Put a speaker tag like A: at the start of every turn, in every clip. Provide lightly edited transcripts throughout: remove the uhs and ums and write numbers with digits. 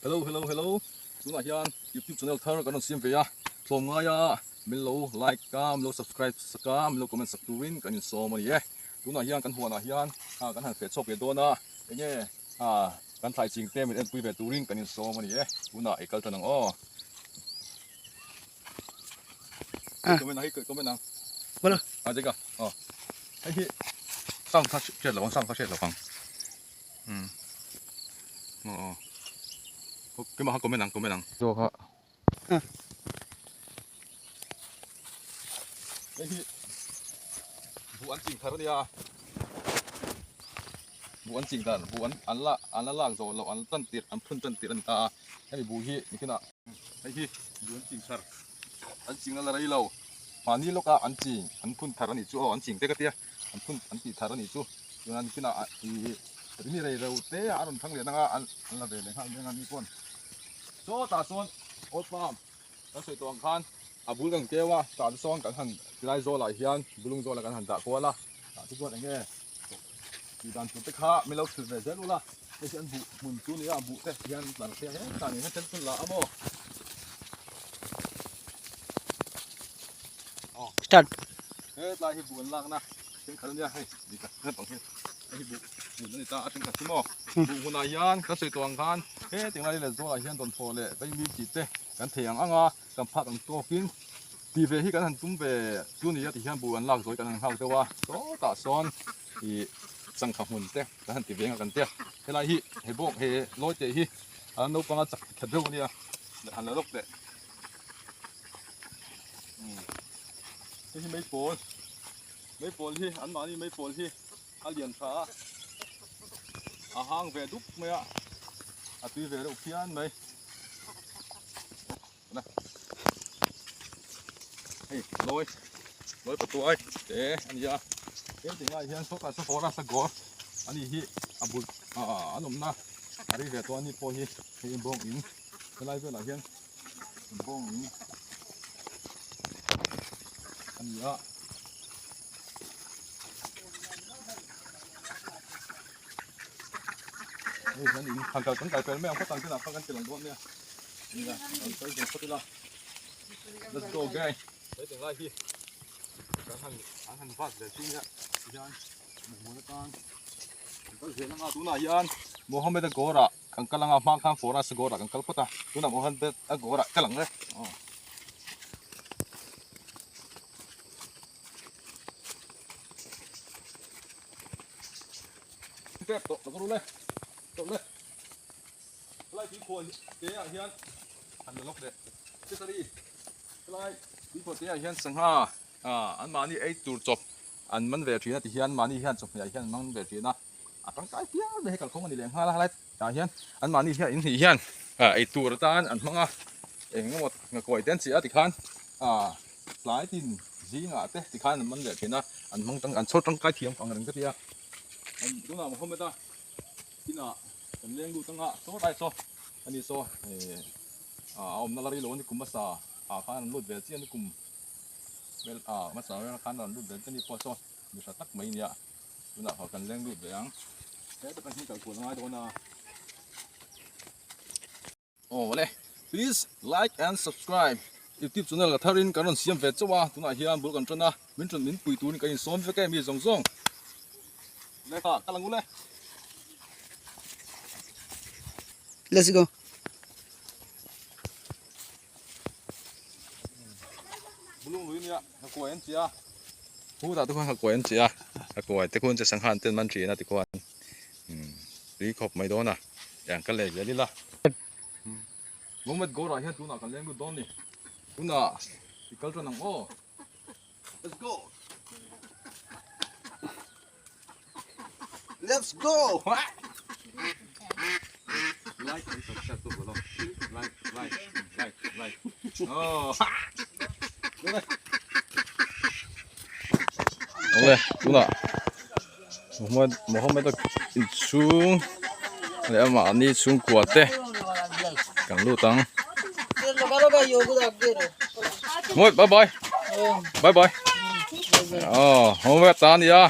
A: Hello hello hello tunah hian youtube channel thar kan rawn siam ve a tlawm ngaia min lo like a min lo subscribe sak a min lo comment sak turin kan insawm a ni e tunah hian kan huanah hian kan han feh chhuak ve dawn a enge kan thlai ching te min enpui ve turin kan insawm a ni e tunah i kal tan ang aw comment ang hei comment ang a dika aw hei hi sound kha hriat lo ang sound kha hriat lo ang. Um aw aw keimah kha comment ang comment ang zawk a hei hi buh an ching thar ania buh an ching dan buh an an la an la lak zawh loh an tan tirh an phun tan tirh a ni ta a hemi buh hi nikinah hei hi buh an ching thar an ching a la rei lo mahni lawka an ching an phun thar a nih chu aw an ching te ka tia an phun an tih thar a nih chu chuan kinah ih ri rei ro te a rawn thang leh dang a an la ve leh nghal mai ang a ni pawn sawtah sawn oil palm kan sawi tawh ang khan a bul kan keu a tah te sawn kan han tilai zawlah hian bulung zawlah kan han dah kual a tah te chuan eng nge tih dan tur te kha min lo hrilh ve zel ula hei hi an buh hmun chu nia buh te hian tlar phiah hle tah nen hian then thun la a maw.
B: Start.
A: Hetlai hi buh an lakna thenkhat ania hei dika naupang hi hei hi buh hmun ani ta a thenkhat hi maw buh hmunah hian kan sawi tawh ang khan hetiang lai leh zawlah hian dawnfawh leh vaimim tih te kan thei ang ang a kan phak ang tawkin tih ve hi kan han tum ve chu nia ti hian buh an lak zawih kan han nghak deuh a sawtah sawn ih changkha hmun te kan han ti ve ang a kan tia helai hi he bawk he lawi teh hi a naupanga chak khat deuh ania han la lawk teh. Hei hi meipawl meipawl hi an mahni meipawl hi a lian tha a a hang ve dup mai a a tui ve reuh phian mai hei lawi lawi patuai te a ni a heng ti ngaiah hian sawtah saw fawr a sagawr a ni hi a bul ah an awmna a rei ve tawh a ni pawh hi hei bawng in helai velah hian bawng in a ni a. Hei hian in han kal kan kal pel mai ang phawt ang chinah khan kan ti lang dawn nia. Nia kan kal ve phawt ila. Let's go gang. Hei tinglai hi kan han an han vat ve chu nia tihian hmuh atan kan kal zel anga tunah hian Mohammed-a gawrah Kan kal anga hma khan Forest Gawrah kan kal phawt a, tunah Mohan Bet a Gawrah kal ang le. Tep tawh tak ru le, tawh le. Helai tuikhuah te ah hian han la lawk leh. Chesari, helai tuikhuah te ah hian sangha an mahni ei tur chawp an man ve thin a ti hian mahni hian chawhmeh ah hian an man ve thin a. A tangkai pial mai hei kalkhawng a ni leh nghal a helai tah hian an mahni hian in hnih hian ei tur atan an hmang a eng emaw ngakawi te an chiah a tikhan ah tlai tin zingah te tikhan an man leh thin a an hmang tang an chhawr tangkai thiam ang reng ka ti a tunah Mohammed-a inah kan leng lut anga saw lai saw ani saw eh a awmna la rei lo a ni kum hmasa ah khan an lut ve chiah a ni kum vel ah hmasa vel khan an lut ve chiah a ni pawh saw mi hra tak mai nia. Tunah kha kan leng lut ve ang. Heta kan hi kal kual a ngai dawn a. Aw le, please like and subscribe. YouTube channel ka tharin kan rawn siam ve chauh a, tunah hian bul kan tan a, min ṭan min pui turin kan insawm vek e mi zawng zawng. Le kha kal ang u le.
B: Let's go.
A: Bulung lui nia, ka kuai an tia. Hu tah te khuan ka kuai an tia. Ka kuai te khuan che sangha an ten man thin a ti khuan. Um tui khawp mai dawn a. Tiang ka leh zel ila. Mohammed Gora hian tunah kan leng lut dawn ni. Tunah i kal tan ang aw. Let's go. Let's go. Like and subscribe to below. Like, like, like, like. Oh. Ole, tuna Mohammed Mohammed inchhung leh amahni chhungkua te kan lut ang. Mohammed bye bye. Bye bye. Aw, Mohammed ta ania.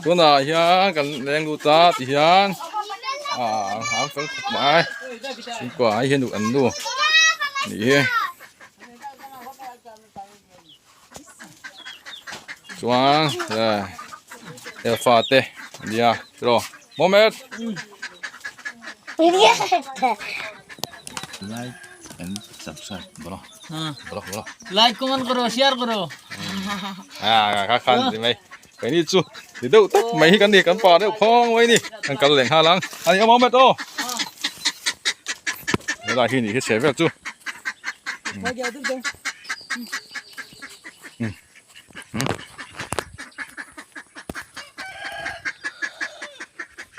A: Tunah hian kan leng lut a ti hian ah an fel khawp mai. Chhungkua ai hian an nu nih hi chuan eh fate ania tiraw Mohammed like and subscribe bolo bolo bolo
B: like comment karo share karo
A: à kha khan ti mai cái ni chu ti deuh tak mai hi kan ni kan pa deuh khawng mai ni kan kal leh nghal ang ani awm awm aw helai hi ni hi chhe vel chu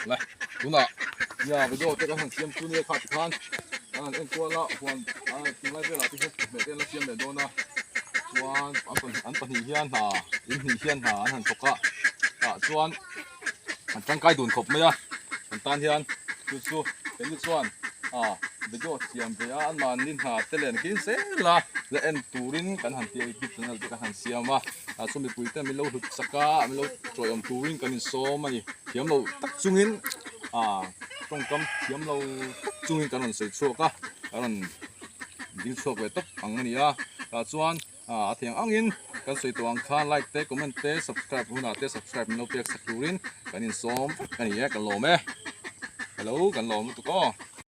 A: Lai tunah nia video te kan han siam chu nia kha tikhan an han enkual a huan a tunlai velah te hian hmeh te an la siam leh dawn a chuan an pahnih an pahnih hian hna in hnih hian hna an han thawk a tah chuan an tangkai dun khawp mai a kan tan hian chu chu keini chuan ah video siam ve a anmahni hna te len kin zel a la en turin kan han tia youtube channel te kan han siam a ah chu mipui te min lo hlut chak a min lo chawiawm turin kan insawm a ni thiam lo tak chungin ah tawngkam thiam lo tak chungin kan rawn sawi chhuak a kan rawn ding chhuak ve tawp ang a ni a tah chuan A thiang angin kan sawi tawh ang khan like te comment te subscribe hunah te subscribe min lo pek sak turin kan insawm vek a ni e kan lawm e hello kan lawm lutuk aw.